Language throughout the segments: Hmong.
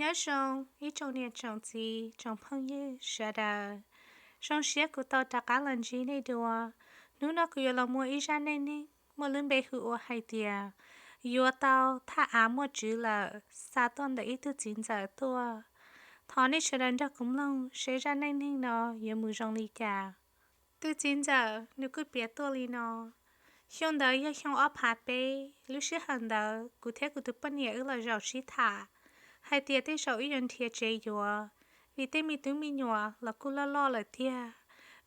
Nyob zoo ib tsoom niam tsoom txiv tsoom phooj ywg sawv daws, zoo siab kuv tau rov qab los ntsib nej dua. Hnub no kuv yuav los muaj ib zaj neej neeg muaj lub npe hu ua hais tias yuav tau thaj av muaj tswv lawm, xa tuaj ntawm ib tug txiv ntxawm tuaj. Thov nej sawv daws nrog kuv mloog seb zaj neej neeg no yuav mus zoo li cas. Tus txiv ntxawm nws kuj piav tuaj li no: Xyoo ntawd yog xyoo ob phav peb, lub sij hawm ntawd kuv thiab kuv tus poj niam wb los zaum sib tham hais tias tej zaum wb yuav nrhiav tsev yuav, vim tej me tub me nyuam los kuj loj loj lawm tiag.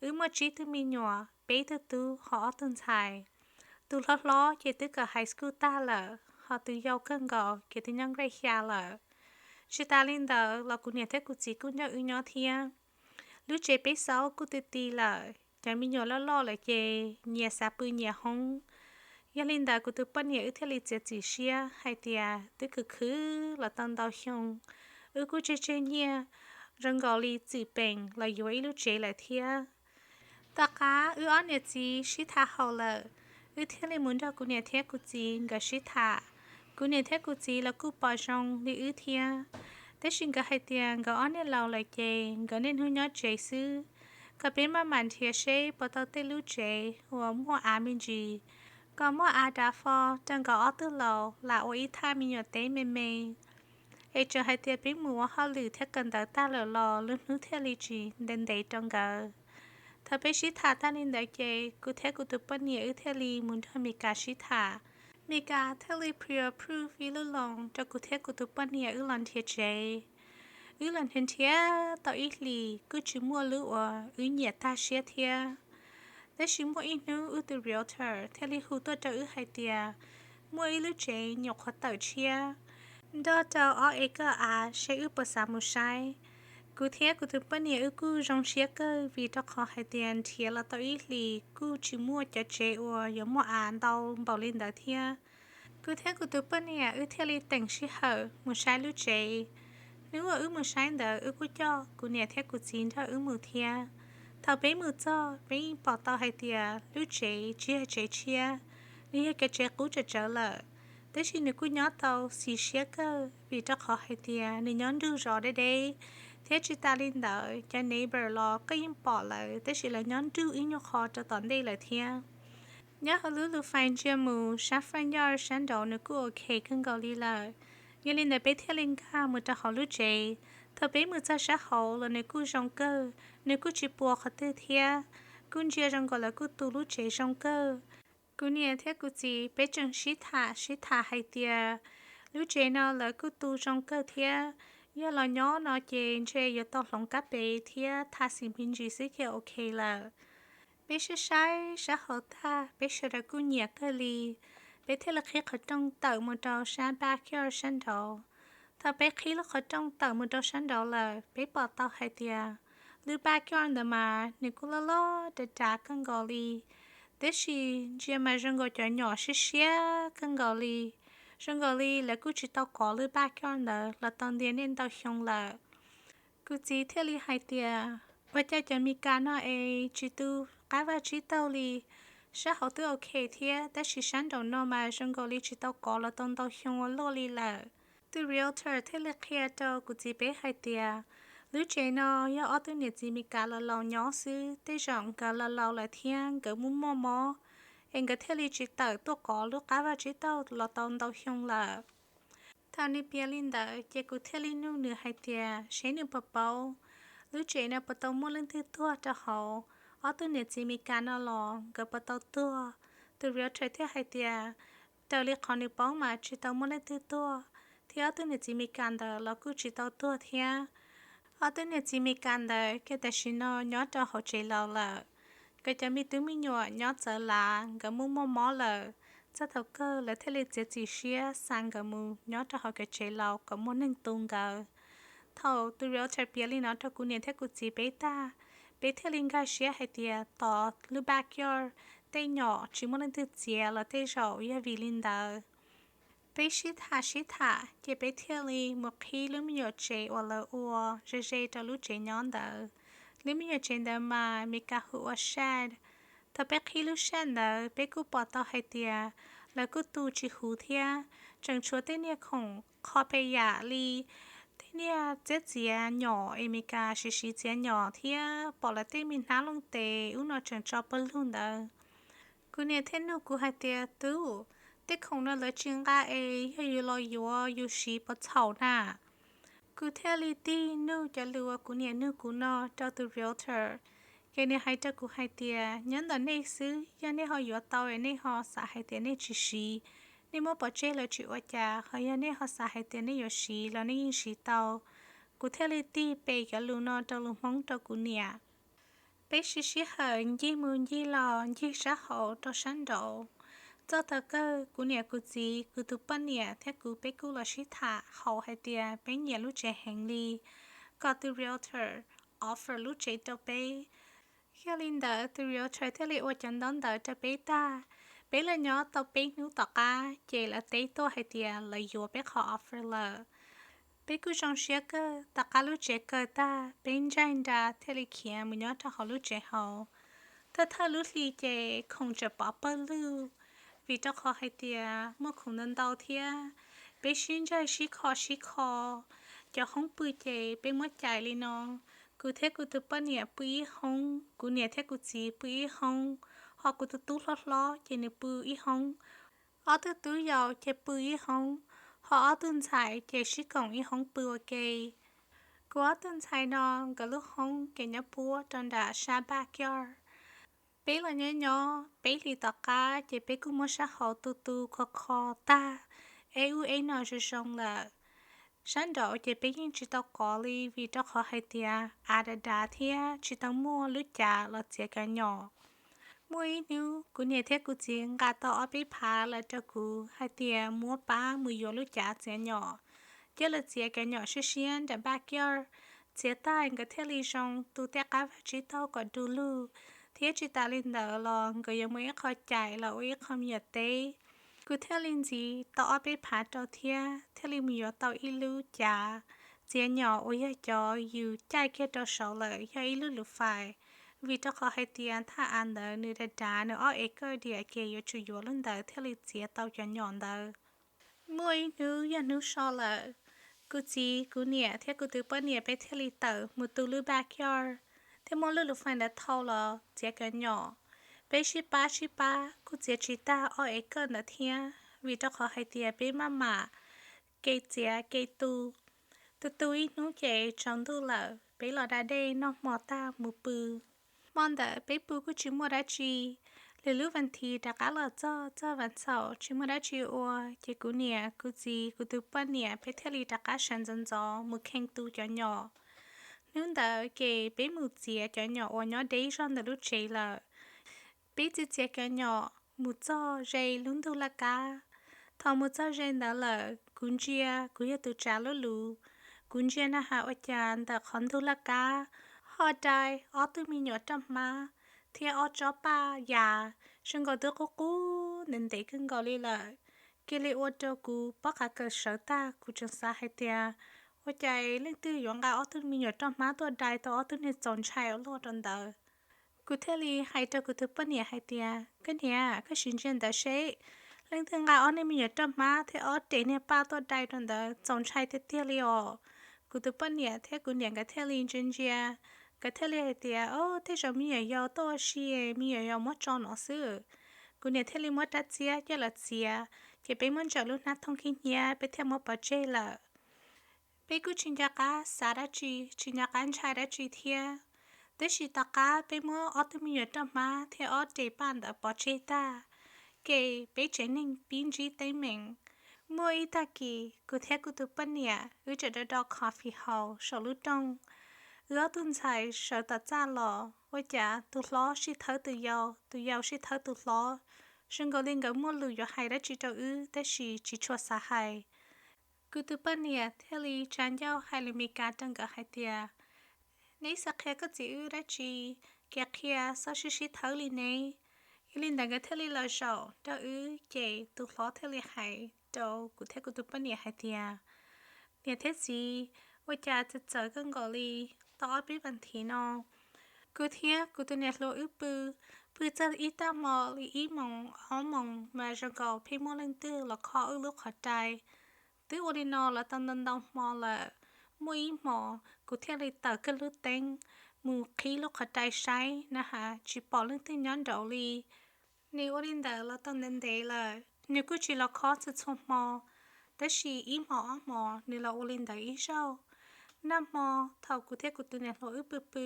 Wb muaj tsib tug me nyuam, peb tug tub ho ob tug ntxhais. Tus hlob hlob ces twb kawm high school tag lawm, ho tus yau kawg nkaus ces twb nyob grade xya lawm. Tsis tas li ntawd los kuv niam thiab kuv txiv kuj nrog wb nyob thiab. Lub tsev peb xaub kuj ti ti lawm, cov me nyuam loj loj lawm ces nyias xav pw nyias hoob. Yog li ntawd kuv tus poj niam wb thiaj li txiav txim siab hais tias twb khwv khwv los tau ntau xyoo, wb kuj tseg tseg nyiaj zoo nkaus li txwm peem los yuav ib lub tsev lawm thiab. Tom qab wb ob niam txiv sib tham haum lawm, wb thiaj li mus nrog kuv niam thiab kuv txiv nkawd sib tham. Kuv niam thiab kuv txiv los kuj pom zoo li wb thiab, tab sis nkawd hais tias nkawd ob niam laus lawm ces nkawd niaj hnub nyob tsev xwb, kom peb maj mam nrhiav seb puas tau tej lub tsev uas muaj av me ntsis, kom muaj av dav fo rau nkawd ob tug laus lam ua ib thaj me nyuam teb me me. Es txawm hais tias peb mus ua hauj lwm thiab kawm ntawv tag lawm los lub hnub thiaj li tsis ntev ntev rau nkawd. Thaum peb sib tham tag li ntawd ces kuv thiab kuv tus poj niam wb thiaj li mus nrog Mes Kas sib tham. Mes Kas thiaj li pre-approve ib lub loan rau kuv thiab kuv tus poj niam wb los nrhiav tsev. Wb los nrhiav nrhiav tau ib hlis kuj tsis muaj lub uas wb nyiam tag siab thiab. Tab sis muaj ib hnub wb tus realtor thiaj li hu tuaj rau wb hais tias muaj ib lub tsev nyuam qhuav tawm tshiab nrog rau ob acre av, seb wb puas xav mus saib. Kuv thiab kuv tus poj niam wb kuj zoo siab kawg vim rau qhov hais tias nrhiav los tau ib hlis kuj tsis muaj cov tsev uas yuav muaj av ntau npaum li ntawd thiab. Kuv thiab kuv tus poj niam wb thiaj li teem sij hawm mus saib lub tsev. Hnub uas wb mus saib ntawd wb kuj coj kuv niam thiab kuv txiv nrog wb mus thiab. Thaum peb mus txog peb yeej pom tau hais tias lub tsev tsis yog tsev tshiab, nws yog cov tsev qub tsawv tsawv lawm, tab sis nws kuj nyob tau xis siab kawg vim rau qhov hais tias nws nyob nrug zos deb deb, thiab tsis tas li ntawd cov neighbor los koj yeej pom lawv, tab sis lawv nyob nrug ib nyuag qho rau tom ntej lawm thiab. Nyob hauv lub lus fais ntsia mus sab front yard sab nraud nws kuj ok kawg nkaus li lawm. Yog li ntawd peb thiaj li nkag mus rau hauv lub tsev. Thaum peb mus txog sab hauv los nws kuj zoo kawg, nws kuj tsis puas qhov twg thiab, kuj ntsia zoo nkaus lawv kuj tu lub tsev zoo kawg. Kuv niam thiab kuv txiv peb tseem sib tham sib tham hais tias lub tsev no lawv kuj tu zoo kawg thiab, yog los nyob no ces ntshe yuav tau hloov kab pes thiab tha xim me ntsis xwb ces ok lawm. Peb saib saib sab hauv tag peb sawv daws kuj nyiam kawg li. Peb thiaj li qhib qhov rooj tawm mus rau sab backyard sab nraud. Thaum peb qhib lub qhov rooj tawm mus rau sab nraud lawm peb pom tau hais tias lub backyard ntawd mas nws kuj loj loj dav dav kawg nkaus li, tab sis ntsia mas zoo nkaus cov nyom siab siab kawg nkaus li. Zoo nkaus li lawv kuj tsis tau kov lub backyard ntawd los tau ntiav niaj ntau xyoo lawm. Kuv txiv thiaj li hais tias ua cas cov Mes Kas no es tsis tu qab vaj tsib taug li. Sab hauv twb ok thiab tab sis sab nraum no mas zoo nkaus li tsis tau kov los tau ntau xyoo ua luaj li lawm. Tus realtor thiaj li qhia rau kuv txiv peb hais tias lub tsev no yog ob tug niam txiv Mes Kas laus laus nyob xwb, tej zaum nkawd laus laus lawm thiab nkawd muaj muaj mob, es nkawd thiaj li tsis tawm tuaj kov lub qab vaj tsib taug los tau ntau xyoo lawm. Thaum nws piav li ntawd ces kuv thiaj li nug nws hais tias seb nws puas paub lub tsev no puas tau muaj leej twg tuag rau hauv, ob tug niam txiv Mes Kas no los nkawd puas tau tuag. Tus realtor thiaj hais tias raws li qhov nws paub mas tsis tau muaj leej twg tuag, thiab ob tug niam txiv Mes Kas ntawd los kuj tsis tau tuag thiab. Ob tug niam txiv Mes Kas ntawd kiag tam sim no nyob rau hauv tsev laus lawm. Nkawd cov me tub me nyuam nyob txawv lav, nkawd muaj muaj mob lawm, txog thaum kawg lawv thiaj li txiav txim siab xa nkawd mus nyob rau hauv kev tsev laus kom muaj neeg tu nkawd. Thaum tus realtor piav li no rau kuv niam thiab kuv txiv peb tag, peb thiaj li nkag siab hais tias tos lub backyard tej nyom tsis muaj leej twg txiav los tej zaum yog vim li ntawd. Peb sib tham sib tham ces peb thiaj li mus qhib lub me nyuam tsev uas lawv ua ze ze rau lub tsev nyob ntawd. Lub me nyuam tsev ntawd mas Mes Kas hu ua shed. Thaum peb qhib lub shed ntawd peb kuj pom tau hais tias lawv kuj tu tsis huv thiab, tseem tshuav tej niag khoom qho pes yam li tej niaj txiav txiav nyom Amelikas, siv siv txiav nyom thiab pom lawv tej me hnab looj tes ub no tseem tso pawg lug ntawd. Kuv niam thiaj nug kuv hais tias, Tub, tej khoom no lawv tsis nqa es yog yus los yuav yus siv puas txhaum na? Kuv thiaj li tig nug cov lus uas kuv niam nug kuv no rau tus realtor, ces nws hais rau kuv hais tias, Nyob ntawm nej xwb, yog nej ho yuav tau es nej ho xav hais tias nej tsis siv, nej muab pov tseg los tsis ua cas, ho yog nej ho xav hais tias nej yuav siv los nej yeej siv tau. Kuv thiaj li tig pem cov lus no rau lus Hmoob rau kuv niam. Peb siv sij hawm ncig mus ncig los ncig sab hauv rau sab nraud. Txog thaum kawg kuv niam kuv txiv, kuv tus poj niam thiab kuv peb kuj los sib tham hauv hais tias peb nyiam lub tsev heev li, kom tus realtor offer lub tsev rau peb. Yog li ntawd tus realtor thiaj li ua cov ntaub ntawv rau peb tag. Peb los nyob tau peb hnub tom qab ces lawv teb tuaj hais tias lawv yuav peb qhov offer lawm. Peb kuj zoo siab kawg, tom qab lub tsev kaw tag peb ntsaig nra thiaj li khiav mus nyob rau hauv lub tsev hauv. Thawj thawj lub hlis ces khoom tseem pov pawg lug, vim rau qhov hais tias muaj khoom ntau ntau thiab. Peb sib ntsaig sib kho sib kho. Cov hoob pw ces peb muab cais li no, kuv thiab kuv tus poj niam pw ib hoob, kuv niam thiab kuv txiv pw ib hoob, ho kuv tus tub hlob hlob ces nws pw ib hoob. Ob tug tub yau ces pw ib hoob, ho ob tug ntxhais ces sib koom ib hoob pw ua ke. Kuv ob tug ntxhais no nkawd lub hoob ces nyob puab rau nram sab backyard. Peb los nyob nyob peb hlis tom qab ces peb kuj muab sab hauv tu tu kho kho tag, eb ub eb no zoo zoo lawm. Sab nraud ces peb yeej tsis tau qov li vim rau qhov hais tias av dav dav thiab tsis tau muaj lub cav los txiav cov nyom. Muaj ib hnub kuv niam thiab kuv txiv nqa tau ob peb phav lawm rau kuv hais tias muab pab mus yuav lub cav txiav nyom, coj los txiav cov nyom siab siab nram backyard. Txiav tag nkawd thiaj li zoo tu tej qab vaj tsib taug kom du lug, thiab tsis tas li ntawd los nkawd yuav muaj ib qho cais los ua ib qho me nyuam teb. Kuv thiaj li ntxiv tau ob peb phav rau thiab thiaj li mus yuav tau ib lub cav txiav nyom uas yog cov yus caij kiag rau saud lawm, yog ib lub lus fais. Vim rau qhov hais tias thaj av ntawd nws dav dav, nws ob acre diam, ces yuav tsum yuav lub ntawd thiaj li txiav tau cov nyom ntawd. Muaj ib hnub yog hnub so lawm, kuv txiv kuv niam thiab kuv tus poj niam peb thiaj li tawm mus tu lub backyard thiab muab lub lus fais ntawd thau los txiav cov nyom. Peb sib pab sib pab kuj txiav tsis tag ob acre ntawd thiab, vim rau qhov hais tias peb maj mam kev txiav kev tu. Tu tu ib hnub ces tsaus ntuj lawm, peb los da dej noj hmo tag mus pw. Hmo ntawd peb pw kuj tsis muaj dab tsi, lwm lub vas thiv rov qab los txog, txog vas txhaum tsis muaj dab tsi ua, ces kuv niam kuv txiv kuv tus poj niam peb thiaj li rov qab sawv ntxov ntxov mus kheej tu cov nyom. Hnub ntawd ces peb mus txiav cov nyom uas nyob deb zog ntawm lub tsev lawm. Peb txiav txiav cov nyom mus txog ze lub ntug laj kab. Thaum mus txog ze ntawd lawm kuv ntsia, kuv yog tus tsav lub lus, kuv ntsia na has ua cas ntawm qhov ntug laj kab ho dai ob tug me nyuam roj hmab thiab ob tsob paj yas, zoo nkaus twb qub qub ntev ntev kawg nkaus li lawm. Cia li ua rau kuv pob qa kawm sawv tag, kuv tseem xav hais tias ua cas leej twg yuav nqa ob tug me nyuam roj hmab tuaj dai tau ob tug niag txaus ntshai ua luaj rau ntawd. Kuv thiaj li hais rau kuv tus poj niam hais tias, Koj niam, koj sim ntsia ntawd seb, leej twg nqa ob niag me nyuam roj hmab thiab ob res niag paj tuaj dai rau ntawd, txaus ntshai tiag tiag li os. Kuv tus poj niam thiab kuv niam nkawd thiaj li ntsia ntsia, nkawd thiaj li hais tias, Au, tej zaum me nyuam yaus tuaj ua si, me nyuam yaus muab tso no xwb. Kuv niam thiaj li muab rab txiab coj los txiav, ces peb muab ntsaws lub hnab thooj khib hnyiab, peb thiaj muab pov tseg lawm. Peb kuj tsis nco qab xav dab tsi, tsis nco qab ntshai dab tsi thiab. Tab sis tom qab peb muab ob tug me nyuam roj hmab thiab ob res paj ntawd pov tseg tag, ces peb tsev neeg pib ntsib teeb meem. Muaj ib tag kis kuv thiab kuv tus poj niam wb tseem do do coffee haus saum lub rooj. Wb ob tug ntxhais sawv tom txaj los ua cas tus hlob sib thawb tus yau, tus yau sib thawb tus hlob, zoo nkaus li nkawd muaj lus yuav hais dab tsi rau wb tab sis tsis tshua xav hais. Kuv tus poj niam thiaj li tsa ncauj hais lus Meskas rau nkawd hais tias, Neb xav qhia koj txiv wb dab tsi, kev qhia txhob sib sib thawb li ne. Yog li ntawd nkawd thiaj li los zaum rau wb, ces tus hlob thiaj li hais rau kuv thiab kuv tus poj niam hais tias, Niam thiab txiv, ua cas txawv txawv kawg nkaus li, tau ob peb vas thiv no kuv thiab kuv tus niam hluas wb pw, pw txog ib tag hmo li ib moos ob moos mas zoo nkaus pheej muaj leej twg los khob wb lub qhov rai. Twb ua li no los tau ntau ntau hmo lawm, Muaj ib hmos kuv thiaj li taws kiag lub teeb mus qhib lub qhov rai saib na has tsis pom leej twg nyob nraud li. Nws ua li ntawd los tau ntev ntev lawm, nws kuj tsis los khob txhua txhua hmo, tab sis ib hmos ob hmos nws los ua li ntawd ib zaug. Nag hmo thaum kuv thiab kuv tus niam hluas wb pw pw,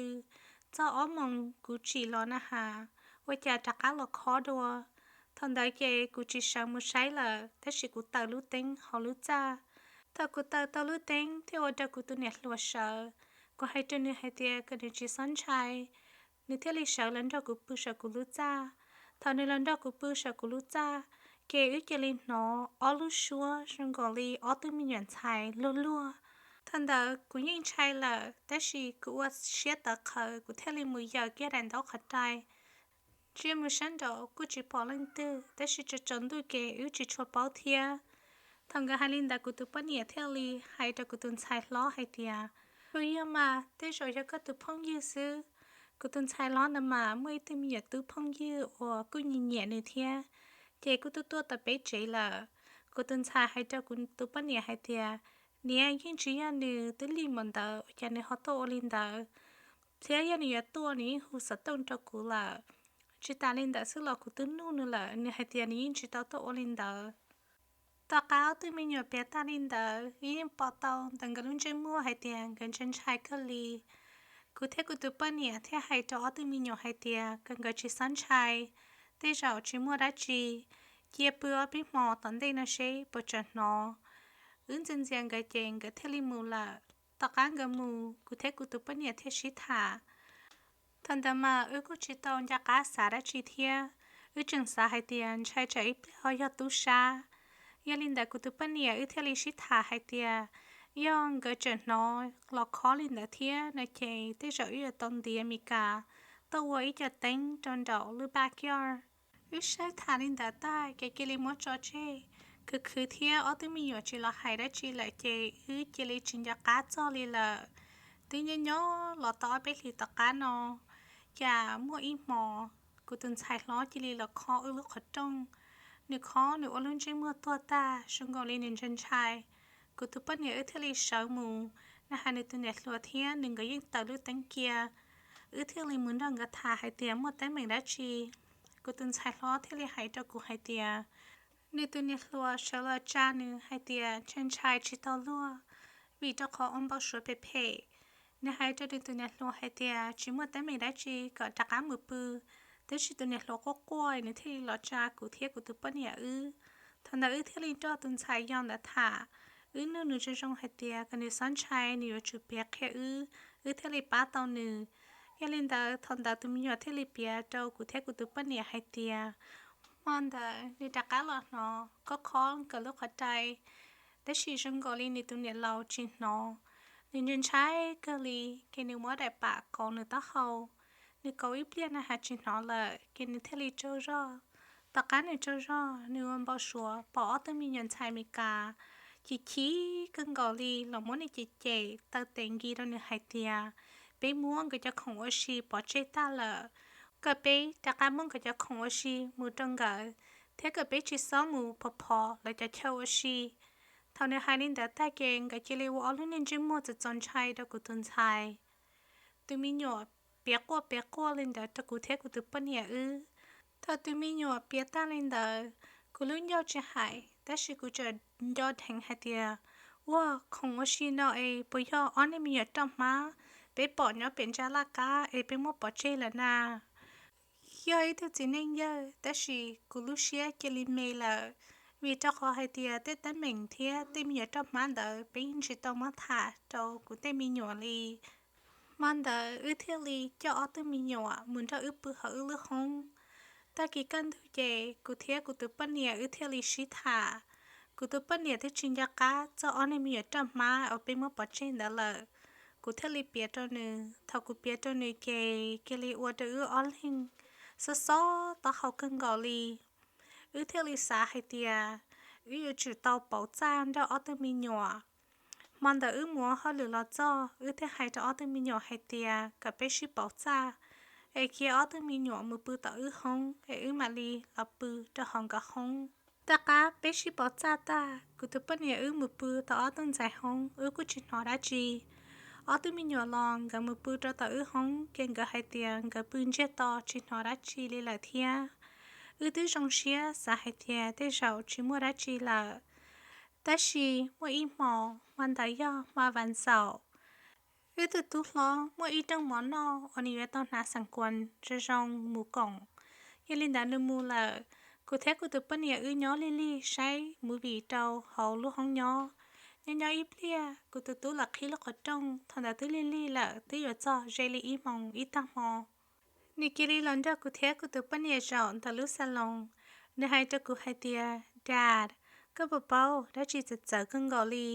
txog ob moos kuv tsim los na has, ua cas rov qab los khob dua. Thaum ntawd ces kuv tsis sawv mus saib lawm, tab sis kuv taws lub teeb hauv lub txaj. Thaum kuv taws tau lub teeb thiaj ua rau kuv tus niam hluas sawv. Kuv hais rau nws hais tias kom nws tsis txhob ntshai, nws thiaj li sawv los nrog kuv pw saum kuv lub txaj. Thaum nws los nrog kuv pw saum kuv lub txaj, ces wb cia li hnov ob lub suab zoo nkaus li ob tug me nyuam ntxhais luag luag. Thaum ntawd kuv yeej ntshai lawm, tab sis kuv ua siab tawv qhawv, kuv thiaj li mus yaws kiag daim ntaub qhov rai. Ntsia mus sab nraud kuj tsis pom leej twg, tab sis tsaus tsaus ntuj ces wb tsis tshua paub thiab. Thaum nkawd hais li ntawd kuv tus poj niam thiaj li hais rau kuv tus ntxhais hlob hais tias, Kuv yog mas, tej zaum yog koj tus phooj ywg xwb. Kuv tus ntxhais hlob ntawd mas muaj ib tug me nyuam tub phooj ywg uas kuj nyiam nyiam nws thiab, ces kuj tuaj tuaj tau peb tsev lawm. Kuv tus ntxhais hais rau kuv tus poj niam hais tias, Niam, yeej tsis yog nws, twb lig mus ntawd ua cas nws ho tuaj ua li ntawd, thiab yog nws yuav tuaj nws yeej hu xov tooj rau kuv lawm. Tsis tas li ntawd xwb los kuv twb nug nws lawm, nws hais tias nws yeej tsis tau tuaj ua li ntawd. Tom qab ob tug me nyuam piav tag li ntawd, yeej pom tau ntawm nkawd lub ntsej muag hais tias nkawd ntshai ntshai kawg li. Kuv thiab kuv tus poj niam thiaj hais rau ob tug me nyuam hais tias kom nkawd tsis txhob ntshai, tej zaum tsis muaj dab tsi, cia pw ob peb hmo tom ntej no seb puas tseem hnov. Wb ntxias ntxias nkawd ces nkawd thiaj li mus lawm. Tom qab nkawd mus, kuv thiab kuv tus poj niam thiaj sib tham. Thaum ntawd mas wb kuj tsis tau nco qab xav dab tsi thiab, wb tseem xav hais tias ntshai tsam ib pliag ho yog tub sab. Yog li ntawd kuv tus poj niam wb thiaj li sib tham hais tias, yog nkawd tseem hnov los khob li ntawd thiab no ces tej zaum wb yuav tau ntiav Mes Kas tuaj ua ib co teeb rau nraum lub backyard. Wb saib tham li ntawd tag ces cia li muab tso tseg. Khwv khwv thiab ob tug me nyuam tsis los hais dab tsi lawm ces wb cia li tsis nco qab txog li lawm. Twb nyob nyob los tau ob peb hlis tom qab no, cas muaj ib hmos kuv tus ntxhais hlob cia li los khob wb lub qhov rooj. Nws khob nws ua lub ntsej muag tuag tag zoo nkaus li nws ntshai ntshai. Kuv tus poj niam wb thiaj li sawv mus, nws hais nws tus niam hluas thiab nws nkawd yeej taws lub teeb cia. Wb thiaj li mus nrog nkawd tham hais tias muaj teeb meem dab tsi. Kuv tus ntxhais hlob thiaj li hais rau kuv hais tias nws tus niam hluas sawv los tsa nws hais tias ntshai ntshai tsis tau luag, vim rau qhov ua npau suav phem phem. Nws hais rau nws tus niam hluas hais tias tsis muaj teeb meem dab tsi kom rov qab mus pw, tab sis tus niam hluas quaj quaj nws thiaj li los tsa kuv thiab kuv tus poj niam wb. Thaum ntawd wb thiaj li nrog tus ntxhais yau ntawd tham, wb nug nws zoo zoo hais tias kom nws txhob ntshai, nws yuav tsum piav qhia wb, wb thiaj li pab tau nws. Yog li ntawd thaum ntawd tus me nyuam thiaj li piav rau kuv thiab kuv tus poj niam hais tias hmo ntawd nws rov qab los hnov khob khob nkawd lub qhov rai, tab sis zoo nkaus li nws tus niam laus tsis hnov. Nws ntshai ntshai kawg li, ces nws muab daim pam kauv nws taub hau. Nws kauv ib pliag na has tsis hnov lawm, ces nws thiaj li tsaug zog. Tom qab nws tsaug zog, nws ua npau suav pom ob tug me nyuam ntxhais Mes Kas chim chim kawg nkaus li los muab nws cem cem taw tes nkis rau nws hais tias peb muab nkawd cov khoom ua si pov tseg tag lawm, kom peb rov qab muab nkawd cov khoom ua si mus rau nkawd, thiab kom peb tsis txhob mus phov phov lawv cov chaw ua si. Thaum nws hais li ntawd tag ces nkawd cia li ua ob lub niag ntsej muag txaus txaus ntshai rau kuv tus ntxhais. Tus me nyuam piav quaj piav quaj li ntawd rau kuv thiab kuv tus poj niam wb. Thaum tus me nyuam piav tag li ntawd, kuv lub ncauj tsis hais, tab sis kuv tseem nco dheev hais tias, ua, khoom ua si no es puas yog ob niag me nyuam roj hmab peb pom nyob pem ntsa laj qab es peb muab pov tseg lawm na? Yog ib tug txiv neej yawg, tab sis kuv lub siab cia li me lawm, vim rau qhov hais tias tej teeb meem thiab tej me nyuam roj hmab ntawd peb yeej tsis tau muab tham rau kuv tej me nyuam li. Hmo ntawd wb thiaj li coj ob tug me nyuam mus nrog wb pw hauv wb lub hoob. Tag kis kaj ntug ces kuv thiab kuv tus poj niam wb thiaj li sib tham. Kuv tus poj niam twb tsis nco qab txog ob niag me nyuam roj hmab uas peb muab pov tseg ntawd lawm. Kuv thiaj li piav rau nws, thaum kuv piav rau nws ces cia li ua rau wb ob leeg xob xob taub hau kawg nkaus li. Wb thiaj li xav hais tias wb yuav tsum tau pauv txaj nrog ob tug me nyuam. Hmo ntawd wb mus ua hauj lwm los txog, wb thiaj hais rau ob tug me nyuam hais tias kom peb sib pauv txaj, es cia ob tug me nyuam mus pw tom wb hoob es wb mam li los pw rau hauv nkawd hoob. Tom qab peb sib pov txaj tag, kuv tus poj niam wb mus pw tom ob tug ntxhais hoob, wb kuj tsis hnov dab tsi. Ob tug me nyuam los nkawd mus pw rau tom wb hoob, ces nkawd hais tias nkawd pw ntsiag to tsis hnov dab tsi li lawm thiab. Wb twb zoo siab xav hais tias tej zaum tsis muaj dab tsi lawm. Tab sis muaj ib hmo, hmo ntawd yog hmo vas xaum, wb tus tub hlob muaj ib rooj mov noj uas nws yuav tau hnav xeem kuas zoo zoo mus koom. Yog li ntawd nws mus lawm, kuv thiab kuv tus poj niam wb nyob lig lig saib movie rau hauv lub hoob nyob. Nyob nyob ib pliag kuv tus tub los qhib lub qhov rooj, thaum ntawd twb lig lig lawm, twb yuav txog ze li ib moos ib tag hmo. Nws cia li los nrog kuv thiab kuv tus poj niam zaum ntawm lub xas loos. Nws hais rau kuv hais tias, Dad, koj puas paub dab tsi txawv txawv kawg nkaus li?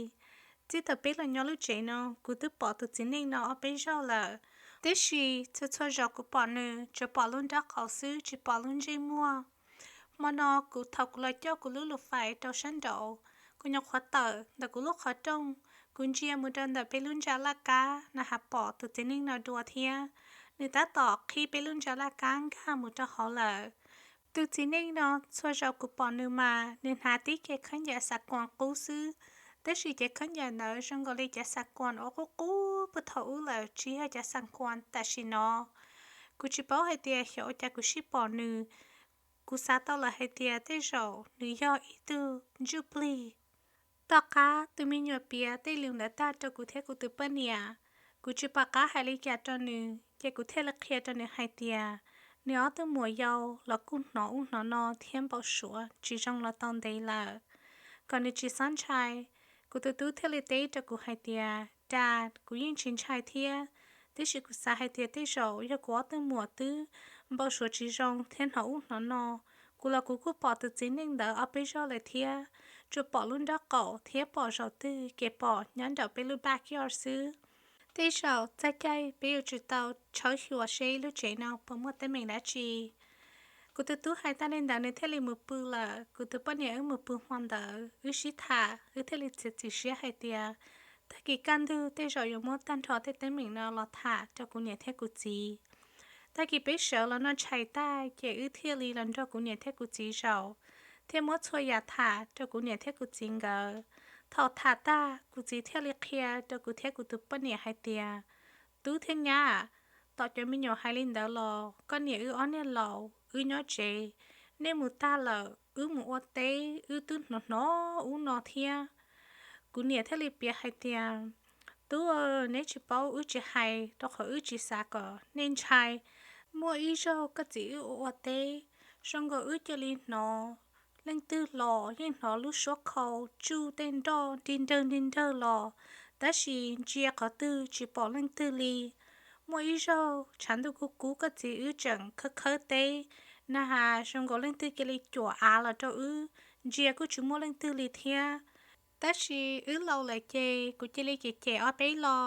Txij thaum peb los nyob lub tsev no, kuv twb pom tus txiv neej no ob peb zaug lawm, tiam sis txhua txhua zaus kuv pom nws tsuas pom lub nraub qaum xwb, tsis pom lub ntsej muag. Hmo no kuv, thaum kuv los coj kuv lub lus fais rau sab nraud, kuv nyuam qhuav tawm ntawm kuv lub qhov rooj, kuv ntsia mus rau ntawm peb lub ntsa laj kab na has pom tus txiv neej no dua thiab. Nws tab tom qhib peb lub ntsa laj kab nkag mus rau hauv lawm. Tus txiv neej no txhua zaus kuv pom nws mas nws hnav tib cev khaub ncaws xav kuas qub xwb, tab sis cev khaub ncaws ntawd zoo nkaus li cov xav kuas uas qub qub puag thaum ub lawm, tsis yog cov xav kuas tam sim no. Kuv tsis paub hais tias xyov ua cas kuv sib pom nws, kuv xav tau lawm hais tias tej zaum nws yog ib tug ntsuj plig. Tom qab tus me nyuam piav tej lus ntawd tag rau kuv thiab kuv tus poj niam, kuv tsis pom qab hais li cas rau nws, ces kuv thiaj li qhia rau nws hais tias nws ob tug muam yau los kuj hnov ub hnov no thiab npau suav tsis zoo los tau ntev lawm, kom nws tsis txhob ntshai. Kuv tus tub thiaj li teb rau kuv hais tias, Dad, kuv yeej tsis ntshai thiab, tiam sis kuv xav hais tias tej zaum yog kuv ob tug muam twb npau suav tsis zoo thiab hnov ub hnov no. Kuv los kuv kuj pom tus txiv neej ntawd ob peb zaug lawm thiab, tsuas pom lub nraub qaum thiab pom zaum twg ces pom nyob nraum peb lub backyard xwb. Tej zaum txog caij peb yuav tsum tau tshawb xyuas seb lub tsev no puas muaj teeb meem dab tsi. Kuv tus tub hais tag li ntawd nws thiaj li mus pw lawm, kuv tus poj niam wb mus pw hmo ntawd, wb sib tham, wb thiaj li txiav txim siab hais tias tag kis kaj ntug tej zaum yuav muab tag nrho tej teeb meem no los tham rau kuv niam thiab kuv txiv. Tag kis peb sawv los noj tshais tag ces wb thiaj li los nrog kuv niam thiab kuv txiv zaum, thiab muab txhua yam tham rau kuv niam thiab kuv txiv nkawd. Thaum tham tag kuv txiv thiaj li qhia rau kuv thiab kuv tus poj niam hais tias, Tub thiab nyab, tom cov me nyuam hais li ntawd los koj niam wb ob niag laus wb nyob tsev, nej mus tag lawm wb mus ua teb wb twb hnov hnov ub no thiab. Kuv niam thiaj li piav hais tias, Tub, neb tsis paub wb tsis hais rau qhov wb tsis xav kom nej ntshai. Muaj ib zaug koj txiv wb ua ua teb, zoo nkaus wb cia li hnov leej twg los yeej hnov lub suab khau tsuj tej nroj nrig nrawg nrig nrawg los, tab sis ntsia qhov twg tsis pom leej twg li. Muaj ib zaug tshav ntuj kub kub koj txiv wb tseem khawb khawb teb, na has zoo nkaus leej twg cia li cuam av los rau wb, ntsia kuj tsis muaj leej twg li thiab. Tab sis wb laus lawm ces kuv cia li cem cem ob peb lo,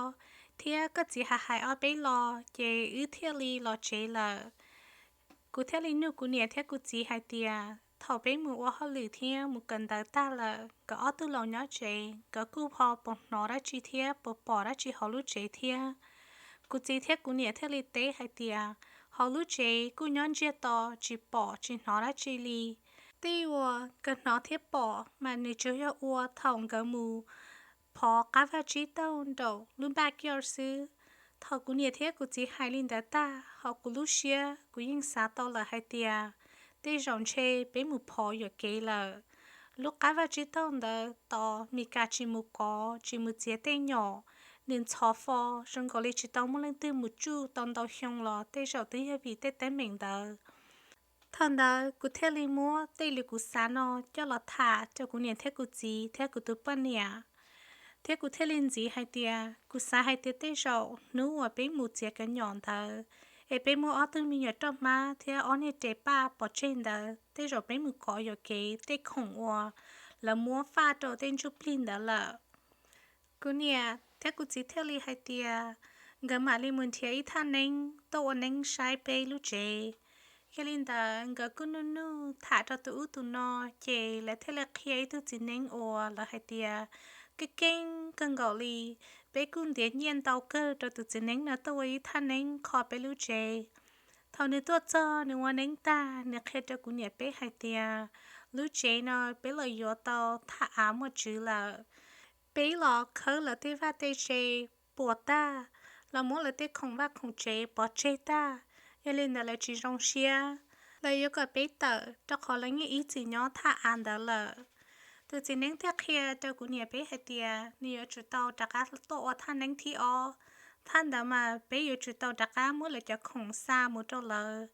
thiab koj txiv hais hais ob peb lo, ces wb thiaj li los tsev lawm. Kuv thiaj li nug kuv niam thiab kuv txiv hais tias thaum peb mus ua hauj lwm thiab mus kawm ntawv tag lawm, nkawd ob tug laus nyob tsev nkawd kuj ho puas hnov dab tsi thiab puas pom dab tsi hauv lub tsev thiab. Kuv txiv thiab kuv niam thiaj li teb hais tias hauv lub tsev kuj nyob ntsiag to, tsis pom tsis hnov dab tsi li. Tej uas nkawd hnov thiab pom mas nws tsuas yog ua thaum nkawd mus phov qab vaj tsib taug nraum lub backyard xwb. Thaum kuv niam thiab kuv txiv hais li ntawd tag, hauv kuv lub siab kuv yeej xav tau lawm hais tias tej zaum ntshe peb mus phov yuam kev lawm. Lub qab vaj tsib taug ntawd tos Mis Kas tsis mus kov tsis mus txiav tej nyom, nws ntxhov fo, zoo nkaus li tsis tau muaj leej twg mus tsuj tau ntau xyoo los tej zaum twb yog vim tej teeb meem ntawd. Thaum ntawd kuv thiaj li muab tej lus kuv xav no coj los tham rau kuv niam thiab kuv txiv thiab kuv tus poj niam, thiab kuv thiaj li ntxiv hais tias kuv xav hais tias tej zaum hnub uas peb mus txiav cov nyom ntawd es peb muab ob tug me nyuam roj hmab thiab ob niag res paj pov tseg ntawd, tej zaum peb mus kov yuam kev tej khoom uas lawv muab faj rau tej ntsuj plig ntawd lawm. Kuv niam thiab kuv txiv thiaj li hais tias nkawd mam li mus nrhiav ib thaj neeb tuaj ua neeb saib peb lub tsev. Yog li ntawd nkawd kuj nuj nuj tham rau tus ub tus no, ces lawv thiaj li qhia ib tug txiv neeb uas lawv hais tias keej keej kawg nkaus li, peb kuj ntiav nyiaj ntau kawg rau tus txiv neeb no tuaj ua ib thaj neeb kho peb lub tsev. Thaum nws tuaj txog nws ua neeb tag, nws qhia rau kuv niam peb hais tias Lub tsev no peb los yuav tau thaj av muaj tswv lawm. Peb los khawb lawv tej vaj tej tse puas tag, los muab lawv tej khoom vaj khoom tsev pov tseg tag. Yog li ntawd lawv tsis zoo siab, lawv yuav kom peb tawm rau qhov lawv yeej ib txwm nyob thaj av ntawd lawm. Tus txiv neeb thiaj qhia rau kuv niam peb hais tias nws yuav tsum tau rov qab tuaj ua thaj neeb thib ob. Thaj ntawd mas peb yuav tsum tau rov qab muab lawv cov khoom xa mus rau lawv.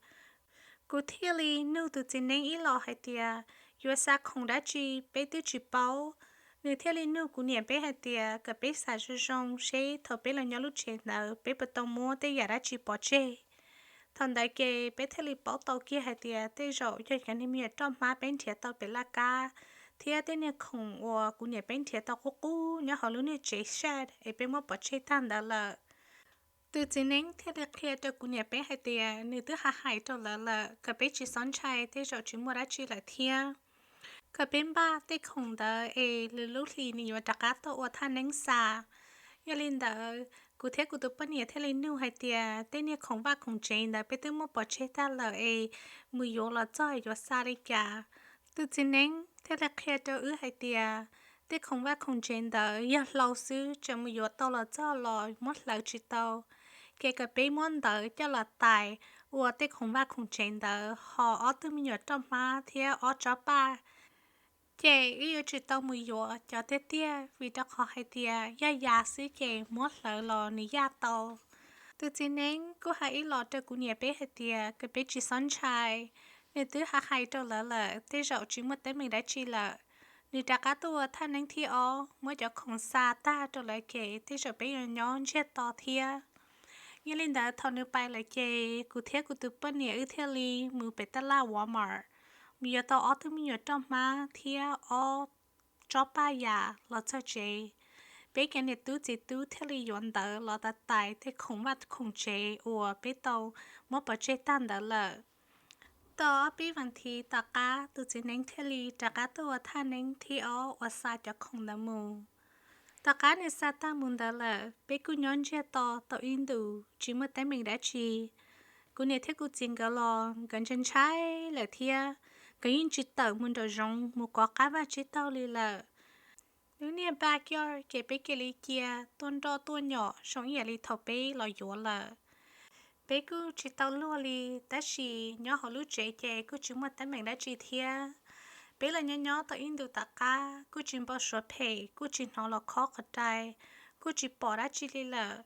Kuv thiaj li nug tus txiv neeb ib los hais tias yuav xa khoom dab tsi, peb twb tsis paub. Nws thiaj li nug kuv niam peb hais tias kom peb xav zoo zoo seb thaum peb los nyob lub tsev ntawd peb puas tau muab tej yam dab tsi pov tseg. Thaum ntawd ces peb thiaj li paub tau kiag hais tias tej zaum yog cov niag me nyuam roj hmab peb nrhiav tau pem laj kab, thiab tej niag khoom uas kuv niam peb nrhiav tau qub qub nyob hauv lub niag tsev shed es peb muab pov tseg tag ntawd lawm. Tus txiv neeb thiaj li qhia rau kuv niam peb hais tias nws twb hais hais rau lawv lawm kom peb tsis txhob ntshai, tej zaum tsis muaj dab tsi lawm thiab. Kom peb npaj tej khoom ntawd es lwm lub hlis nws yuav rov qab tuaj ua thaj neeb xa. Yog li ntawd kuv thiab kuv tus poj niam thiaj li nug hais tias tej niag khoom vaj khoom tsev ntawd peb twb muab pov tseg tag lawm es mus yuav los txog yuav xa li cas? Tus txiv neeb thiaj li qhia rau wb hais tias tej khoom vaj khoom tsev ntawd yog hlau xwb, tseem mus yuav tau los txog los muab hlawv tsis tau. Ces kom peb muab ntawv coj los tais ua tej khoom vaj khoom tsev ntawd, ho ob tug me nyuam roj hmab thiab ob tsob paj, ces wb yuav tsum tau mus yuav cov tiag tiag, vim rau qhov hais tias yog ya xwb ces muab hlawv los nws yaj tau. Tus txiv neeb kuj hais ib los rau kuv niam peb hais tias kom peb tsis txhob ntshai, nws twb hais hais rau lawv lawm, tej zaum tsis muaj teeb meem dab tsi lawm. Nws rov qab tuaj ua thaj neeb thib ob muab cov khoom xa tag rau lawv ces tej zaum peb yuav nyob ntsiag to thiab. Yog li ntawd thaum nws pais lawm ces kuv thiab kuv tus poj niam wb thiaj li mus pem taj laj Walmart, mus yuav tau ob tug me nyuam roj hmab thiab ob tsob paj yam los txog tsev. Peb cov niam tub txiv tub thiaj li yuav ntawv los tais tais tej khoom vaj khoom tsev uas peb tau muab pov tseg tag ntawd lawm. Tau ob peb vas thiv tom qab tus txiv neeb thiaj li rov qab tuaj ua thaj neeb thib ob uas xa cov khoom ntawd mus. Tom qab nws xa tag mus ntawd lawm, peb kuj nyob ntsiag to tau ib ntus tsis muaj teeb meem dab tsi. Kuv niam thiab kuv txiv nkawd los nkawd ntshai ntshai lawm thiab, nkawd yeej tsis tawm mus nraum zoov mus kov qab vaj tsib taug li lawm. Lub niag backyard ces peb cia li cia tuaj nroj tuaj nyom zoo ib yam li thaum peb los yuav lawm. Peb kuj tsis tau luag li, tab sis nyob hauv lub tsev ces kuj tsis muaj teeb meem dab tsi thiab. Peb los nyob nyob tau ib ntus tom qab kuj tsis npau suav phem, kuj tsis hnov los khob qhov rai, kuj tsis pom dab tsi li lawm.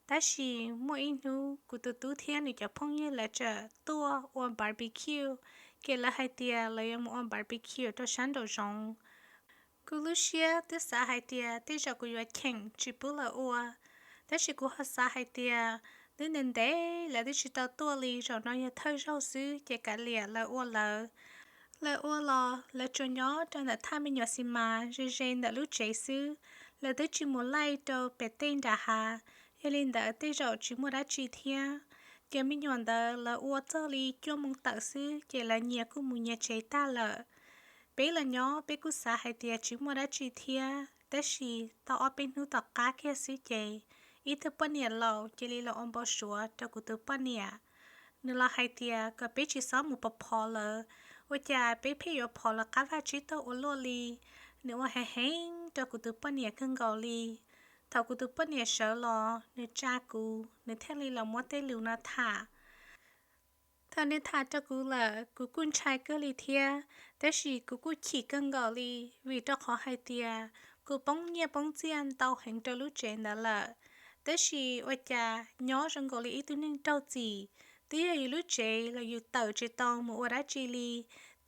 Tab sis muaj ib hnub kuv tus tub thiab nws cov phooj ywg lawv txawm tuaj ua barbecue, ces lawv hais tias lawv yuav mus ua barbecue rau sab nraum zoov. Kuv lub siab twb xav hais tias tej zaum kuv yuav cheem tsis pub lawv ua, tab sis kuv ho xav hais tias twb ntev ntev lawv twb tsis tau tuaj li, zaum no yog thawj zaug xwb ces kav liam lawv ua lawv. Lawv ua los lawv tsuas nyob rau ntawm thaj me nyuam xi mas ze ze ntawm lub tsev xwb, lawv twb tsis mus laij rau pem tej nram hav, yog li ntawd tej zaum tsis muaj dab tsi thiab. Ces me nyuam ntawd lawv ua txog li cuaj moo tawm xwb ces lawv nyias kuj mus nyias tsev tag lawm. Peb los nyob peb kuj xav hais tias tsis muaj dab tsi thiab, tab sis tau ob peb hnub tom qab kiag xwb ces ib tug poj niam laus cia li los ua npau suav rau kuv tus poj niam. Nws los hais tias kom peb tsis txhob mus pov phov lawv, ua cas peb pheej yuav phov lawv qab vaj tsib taug ua luaj li. Nws ua heev heev rau kuv tus poj niam kawg nkaus li. Thaum kuv tus poj niam sawv los nws tsa kuv, nws thiaj li los muab tej lus no tham. Thaum nws tham rau kuv lawm kuv kuj ntshai kawg li thiab, tab sis kuv kuj chim kawg nkaus li, vim rau qhov hais tias kuv poob nyiaj poob txiaj ntau heev rau lub tsev ntawd lawm. Tab sis ua cas nyob zoo nkaus li ib tug neeg raug txim, twb yog yus lub tsev los yus tawm tsis tau mus ua dab tsi li.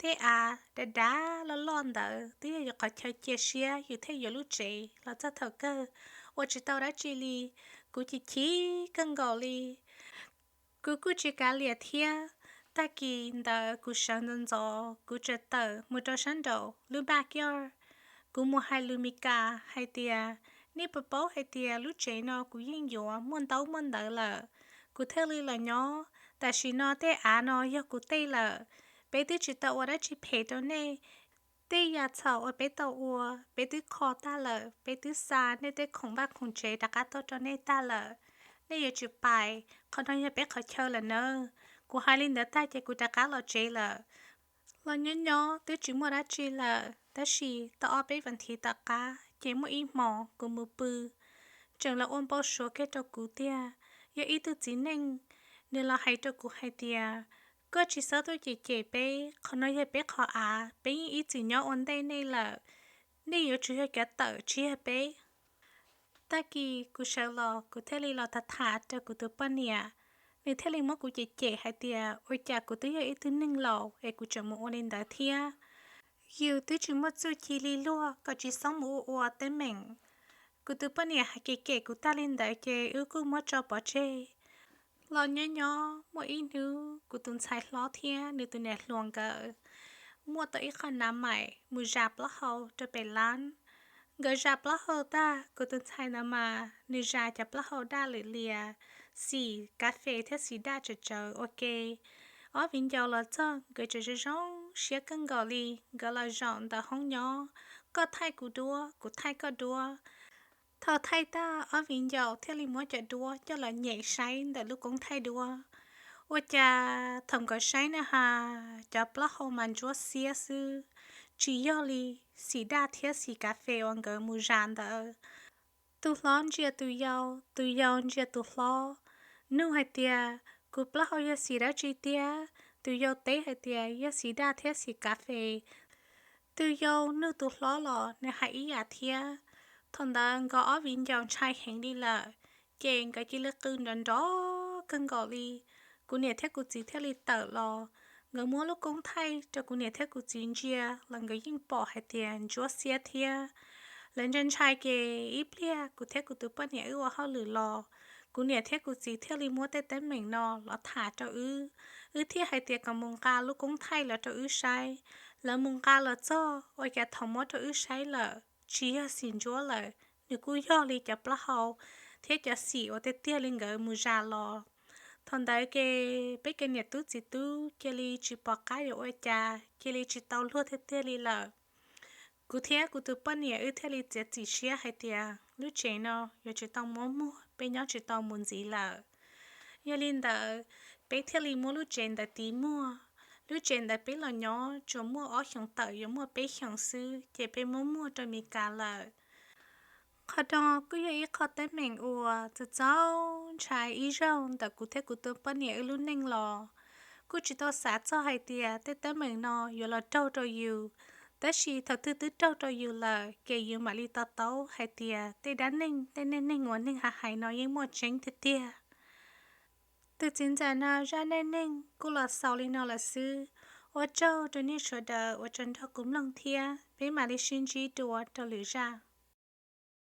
Tej av dav dav loj loj ntawd twb yog yus qhov chaw cia siab yus thiaj yuav lub tsev los txog thaum kawg ua tsis tau dab tsi li. Kuv chim chim kawg nkaus li. Kuv kuj tsis kav liam thiab. Tag kis ntawd kuv sawv ntxov ntxov kuv txawm tawm mus rau sab nraum lub backyard. Kuv mus hais lus Mes Kas hais tias, nej puas paub hais tias lub tsev no kuv yeej yuav muaj ntaub muaj ntawv lawm, kuv thiaj li los nyob. Tam sim no tej av no yog kuv tej lawm. Peb twb tsis tau ua dab tsi phem rau nej. Tej yam txhaum uas peb tau ua, peb twb kho tag lawm, peb twb xa nej tej khoom vaj khoom tsev rov qab tuaj rau nej tag lawm. Nej yuav tsum pais, qhov no yog peb qhov chaw lawm nawb. Kuv hais li ntawd tag ces kuv rov qab los tsev lawm. Los nyob nyob twb tsis muaj dab tsi lawm, tab sis tau ob peb vas thiv tom qab ces muaj ib hmos kuv mus pw, tseem los ua npau suav kiag rau kuv tiag. Yog ib tug txiv neej, nws los hais rau kuv hais tias, koj tsis txhob tuaj cem cem peb, qhov no yog peb qhov av, peb yeej ib txwm nyob ua ntej nej lawm, nej yuav tsum yog cov tawm tsis yog peb. Tag kis kuv sawv los kuv thiaj li los tham tham rau kuv tus poj niam, nws thiaj li muab kuv cem cem hais tias ua cas kuv twb yog ib tug neeg laus es kuv tseem mus ua li ntawd thiab. Yus twb tsis muaj txuj ci li luag kom tsis txhob mus ua ua teeb meem. Kuv tus poj niam hais kem kem kuv tag li ntawd ces wb kuj muab tso pov tseg. Los nyob nyob muaj ib hnub kuv tus ntxhais hlob thiab nws tus niam hluas nkawd muaj tau ib qho nav mais mus zas plaub hau rau pem lab. Nkawd zas plaub hau tag, kuv tus ntxhais ntawd mas nws zas cov plaub hau daj lwm lias, xim kav fes thiab xim daj tsawv tsawv ua ke. Ob viv ncaus los txog nkawd tseem zoo zoo siab kawg nkaus li, nkawd los zaum ntawm hoob nyob, koj thaij kuv duab, kuv thaij koj duab. Thaum thaij tag ob viv ncaus thiaj li muab cov duab coj los nyem saib ntawm lub koob thaij duab. Ua cas thaum nkawd saib na has, cov plaub hau mas ntsuab xiab xwb, tsis yog li xim daj thiab xim kav fes uas nkawd mus zas ntawd. Tus hlob ntsia tus yau, tus yau ntsia tus hlob, nug hais tias, kuv plaub hau yog xim dab tsi tiag? Tus yau teb hais tias yog xim daj thiab xim kav fes. Tus yau nug tus hlob los nws hais ib yam thiab. Thaum ntawd nkawd ob viv ncaus ntshai heev li lawm, ces nkawd cia li qw nrov nrov kawg nkaus li. Kuv niam thiab kuv txiv thiaj li tawm los, nkawd muab lub koob thaij rau kuv niam thiab kuv txiv ntsia los nkawd yeej pom hais tias ntsuab xiab thiab. Lawv ntshai ntshai ces ib pliag kuv thiab kuv tus poj niam wb ua hauj lwm los, kuv niam thiab kuv txiv thiaj li muab tej teeb meem no los tham rau wb. Wb thiaj hais tias kom mus nqa lub koob thaij los rau wb saib. Lawv mus nqa los txog ua cas thaum muab rau wb saib lawm tsis yog xim ntsuab lawm, nws kuj yog li cov plaub hau thiab cov xim uas tiag tiag li nkawd mus zas los. Thaum ntawd ces peb cov niam tub txiv tub cia li tsis pom qab yuav ua cas, cia li tsis tau luag tiag tiag li lawm. Kuv thiab kuv tus poj niam wb thiaj li txiav txim siab hais tias lub tsev no yuav tsis tau muab muag, peb nyob tsis tau mus ntxiv lawm. Yog li ntawd, peb thiaj li muab lub tsev ntawd tiv muag. Lub tsev ntawd peb los nyob tsuas muaj ob xyoos tawm yuav muaj peb xyoos xwb ces peb muab muag rau Mes Kas lawm. Qhov no kuj yog ib qho teeb meem uas txaus txaus ntshai ib zaug ntawm kuv thiab kuv tus poj niam wb lub neej los. Kuj tsis tau xav txog hais tias tej teeb meem no yuav los raug rau yus, tab sis thaum twg twb raug rau yus lawm ces yus mam li to taub hais tias tej dab neeg tej neej neeg uas neeg hais hais no yeej muaj tseeb tiag tiag. Tus txiv ntxawm no zaj neej neeg kuj los xaus li no lawm xwb. Ua tsaug rau nej sawv daws uas tseem nrog kuv mloog thiab, peb mam li sib ntsib dua rau lwm zaj.